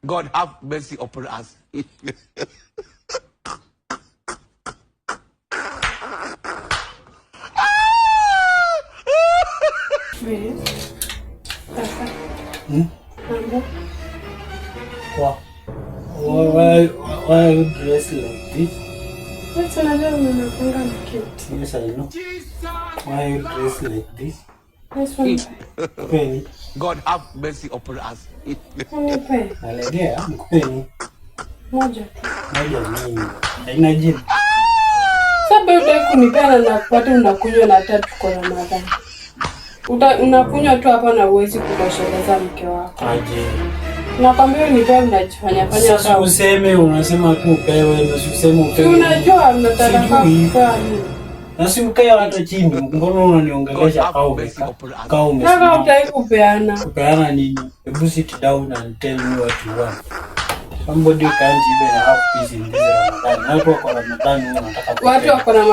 God have mercy upon us. Babe. Sasa. Mambo. What? Why are you dressed like this? Wewe si unajua unakuanga mcute. Yes, I know. Why are you dressed like this? This one. Kupeni. God have mercy upon us. Unipe. Nalegea, nikupeni. Moja tu. Moja nini? Haina jina. Sasa babe, hutaki kunipea na nakupata unakunywa na hata tuko Ramadhani. Unakunywa tu hapa na huwezi kutosheleza mke wako. Aje. Nakwambia unipea, unajifanya fanya Sasa kama. useme, unasema tu upewe, na si useme Si upewe. unajua mnataka Sijui. kupewa nini? Na si ukae hata chini, mbona unaniongelesha God kama have mercy umekaa? upon us. Kama Kama umesimama. hutaki kupeana. Kupeana nini? Hebu sit down and tell me what you want. Somebody can't even have peace in this Ramadan. Watu wako Ramadan, wewe unataka Watu kupewa. wako na